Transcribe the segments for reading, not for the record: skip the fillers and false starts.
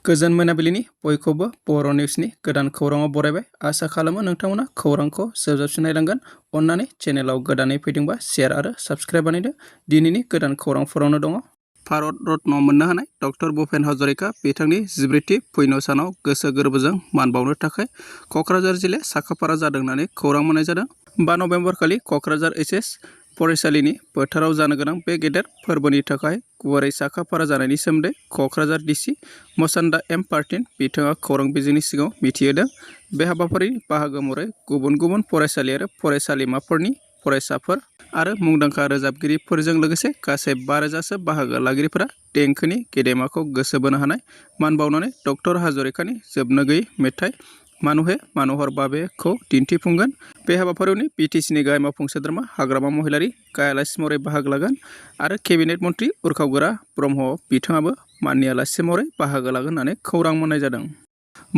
गोजोन मोनाबिलिनि बयखौबो बर' निउसनि गोदान खौराङाव बरायबाय। आसा खालामो नोंथांमोना खौरांखौ जोबजाबसिम नायलांगोन। अन्नानै चेनेलाव गोदानै फैदोंबा शेयार आरो साबस्क्राइब बानायदो। दिनैनि गोदान खौरांफोरावनो दङ। भारत रत्न मोननो हानाय डक्टर भुपेन हाजरिका बिथांनि 14थि फैनो सानाव गोसो गोरबोजों मान बावनो थाखाय क'क्राझार जिल्लाया साखाफारा जादों होननानै खौरां मोननाय जादों। 5 नभेम्बर खालि क'क्राझार एच.एस. फरायसालिनि फोथाराव जानो गोनां बे गेदेर फोरबोनि थाखाय गुवारै साखाफारा जानायनि सोमोन्दै क'क्राझार डि.सि. मसान्दा एम. पार्टिन बिथाङा खौरां बिजोंनि सिगाङाव मिथिहोदों। बे हाबाफारिनि बाहागो महरै गुबुन गुबुन फरायसालि आरो फरायसालिमाफोरनि फरायसाफोर आरो मुंदांखा रोजाबगिरिफोरजों लोगोसे गासै 5,000सो बाहागो लागिरिफोरा देंखोनि गेदेमाखौ गोसो बोनो हानाय मान बावनानै डक्टर हाजरिकानि जोबनो गैयै मेथाइ मानुहे मन'हर भावेखौ दिन्थिफुंगोन। बे हाबाफारियावनो बि.टि.सि.नि गाहाय मावफुं सोद्रोमा हाग्रामा महिलारि गाहाय आलासि महरै बाहागो लागोन आरो केबिनेट मन्थ्रि उरखाव-गोरा ब्रह्म बिथाङाबो माननि आलासि महरै बाहागो लागोन होननानै खौरां मोननाय जादों।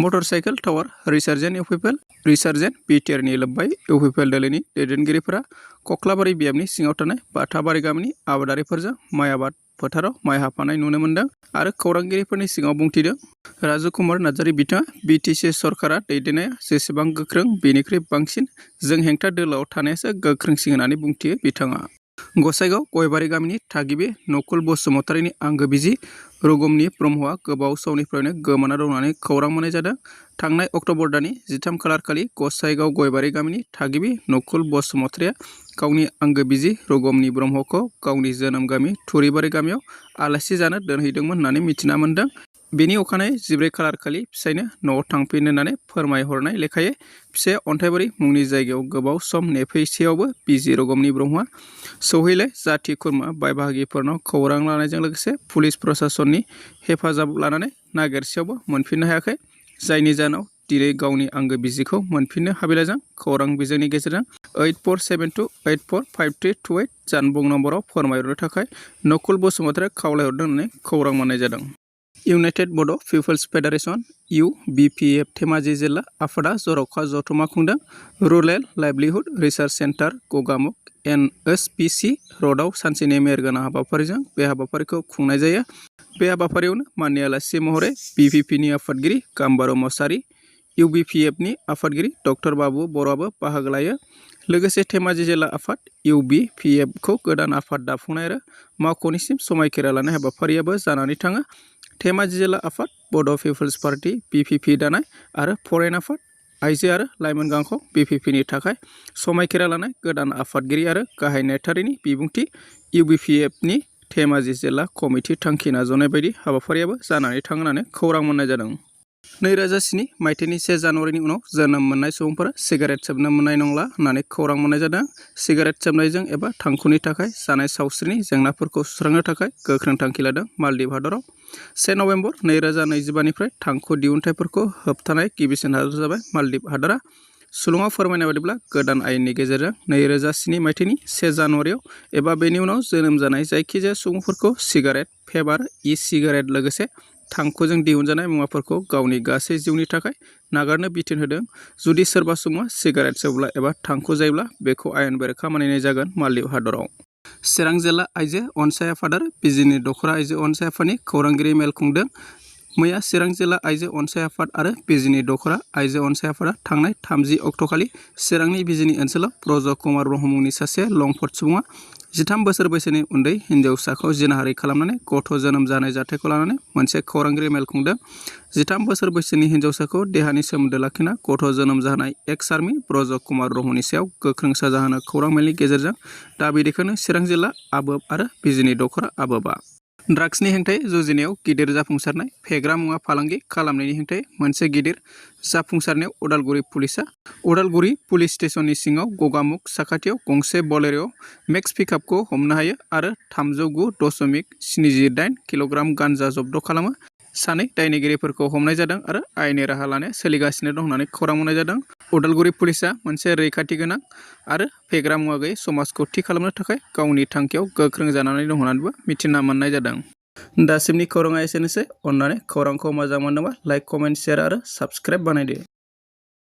Motorcycle tower resurgent UPPL resurgent बि.टि.आर.नि लोब्बाय इउपिपिएल दोलोनि दैदेनगिरिफोरा कख्लाबारि बियाबनि सिङाव थानाय बाथाबारि गामिनि आबादारिफोरजों माइ आबाद फोथाराव माइ हाफानाय नुनो मोन्दों आरो खौरांगिरिफोरनि सिगाङाव बुंथिदों। राजु कुमार नार्जारि बिथाङा बि.टि.सि. सरकारा दैदेननाया जेसेबां गोख्रों बेनिख्रुइ बांसिन जों हेंथा दोलोआव थानायासो गोख्रोंसिन होननानै बुंथियो बिथाङा। गसाइगाव गयबारि गामिनि थागिबि नकुल बसुमतारिनि आंगो बिसि रुगुमनि ब्रह्मआ गोबाव समनिफ्रायनो गोमाना दं होननानै खौरां मोननाय जादों। थांनाय अक्ट'बर दाननि 13 खालार खालि गसाइगाव गयबारि गामिनि थागिबि नकुल बसुमतारिया गावनि आंगो बिसि रुगुमनि ब्रह्मखौ गावनि जोनोम गामि थुरिबारि गामियाव आलासि जानो दोनहैदोंमोन होननानै मिथिना मोन्दों। बेनि अखानायै 14 खालार खालि फिसायनो न'आव थांफिनो होननानै फोरमायहरनाय लेखायै फिसाया अन्थाइबारि मुंनि जायगायाव गोबाव सम नेफैसेयावबो बिसि रुगुमनि ब्रह्मआ सौहैलाय जाथि खुरमा बाय बाहागिफोरनाव खौरां लानायजों लोगोसे पुलिस प्रशासननि हेफाजाब लानानै नागिरसेयावबो मोनफिननो हायाखै। जायनि जाहोनाव दिनै गावनि आंगो बिसिखौ मोनफिननो हाबिलाजों खौरां बिजोंनि गेजेरजों 8472845328 जानबुं नम्बराव फोरमायहरनो थाखाय नकुल बसुमतारिया खावलायहरदों होननानै खौरां मोननाय जादों। इउनाइटेड बड' पिपल्स फेडारेसन (इउ.बि.पि.एफ) धेमाजि जिल्ला आफादा जर'खा जथुमा खुंदों। रुरेल लाइभलिहुड रिसार्च सेन्टार गगामुग एन.एस.पि.सि. र'डआव सानसेनि मेहेरगोनां हाबाफारिजों बे हाबाफारिखौ खुंनाय जायो। बे हाबाफारियावनो माननि आलासि महरै बि.पि.पि.नि आफादगिरि गाम्बारु मसाहारि, इउ.बि.पि.एफ.नि आफादगिरि डक्टर बाबु बर'आबो बाहागो लायो। लोगोसे धेमाजि जिल्ला आफाद इउ.बि.पि.एफ.खौ गोदान आफाद दाफुंनाय आरो मावख'निसिम समायखिरा लानाय हाबाफारियाबो जानानै थाङो। धेमाजि जिल्ला आफाद बड' पिपल्स पार्टी बि.पि.पि. दानाय आरो फरेन आफाद आइजो आरो लाइमोन गांखौ बि.पि.पि.नि थाखाय समायखिरा लानाय गोदान आफादगिरि आरो गाहाय नेहाथारिनि बिबुंथि इउ.बि.पि.एफ.नि धेमाजि जिल्ला कमिटि थांखि नाजावनाय बायदि हाबाफारियाबो जानानै थाङो होननानै खौरां मोननाय जादों। 2007 मायथाइनि 1 जानुवारिनि उनाव जोनोम मोननाय सुबुंफोरा सिगारेट सोबनो मोननाय नंला होननानै खौरां मोननाय जादों। सिगारेट सोबनायजों एबा थांखुनि थाखाय जानाय सावस्रिनि जेंनाफोरखौ सुस्रांनो थाखाय गोख्रों थांखि लादों मालदीव हादराव। 1 नभेम्बर 2025 निफ्राय थांखु दिहुनथाइफोरखौ होबथानाय गिबिसिन हादर जाबाय मालदीव हादरा। सुलुङाव फोरमायनाय बायदिब्ला गोदान आयेननि गेजेरजों 2007 मायथाइनि 1 जानुवारियाव एबा बेनि उनाव जोनोम जानाय जायखिजाया सुबुंफोरखौ सिगारेट, भेपार, ई-सिगारेट लोगोसे थांखुजों दिहुनजानाय मुवाफोरखौ गावनि गासै जिउनि थाखाय नागारनो बिथोन होदों। जुदि सोरबा सुबुङा सिगारेट सोबोब्ला एबा थांखु जायोब्ला बेखौ आयेन बेरेखा मानिनाय जागोन। मालदीव हादराव चिरां जिल्ला आइजो अनसाय आफाद आरो बिजिनि दख'रा आइजो अनसाय आफादनि खौरांगिरि मेल खुंदों। मैया चिरां जिल्ला आइजो अनसाय आफाद आरो बिजिनि दख'रा आइजो अनसाय आफादा थांनाय 30 अक्ट'खालि चिरांनि बिजिनि ओनसोलाव ब्रज कुमार ब्रह्म मुंनि सासे लंफट सुबुङा 13 बोसोर बैसोनि उन्दै हिनजावसाखौ जिनाहारि खालामनानै गथ' जोनोम जानाय जाथायखौ लानानै मोनसे खौरांगिरि मेल खुंदों। 13 बोसोर बैसोनि हिनजावसाखौ देहानि सोमोन्दो लाखिना गथ' जोनोम जाहोनाय एक्स आर्मि ब्रज कुमार ब्रह्मनि सायाव गोख्रों साजा होनो खौरां मेलनि गेजेरजों दाबि दैखांदों चिरां जिल्ला आबोब आरो बिजिनि दख'रा आबोबआ। ड्राग्सनि हेंथायै जुजिनायाव गिदिर जाफुंसारनाय फेग्रा मुवा फालांगि खालामनायनि हेंथायै मोनसे गिदिर जाफुंसारनायाव उदालगुरि पुलिसआ उदालगुरि पुलिस स्टेशननि सिङाव गगामुग साखाथियाव गंसे बलेर' मेक्स पिकआपखौ हमनो हायो आरो 309.78 किल'ग्राम गान्जा जब्द खालामो। सानै दायनिगिरिफोरखौ हमनाय जादों आरो आयेननि राहा लानाया सोलिगासिनो दं होननानै खौरां मोननाय जादों। उदालगुरि पुलिसआ मोनसे रैखाथि गोनां आरो फेग्रा मुवा गैयै समाजखौ थि खालामनो थाखाय गावनि थांखियाव गोख्रों जानानै दं होननानैबो मिथिना मोननाय जादों। दासिमनि खौराङा एसेनोसै। अन्नानै खौरांखौ मोजां मोनदोंबा लाइक, कमेन्ट, शेयार आरो साबस्क्राइब बानायदो।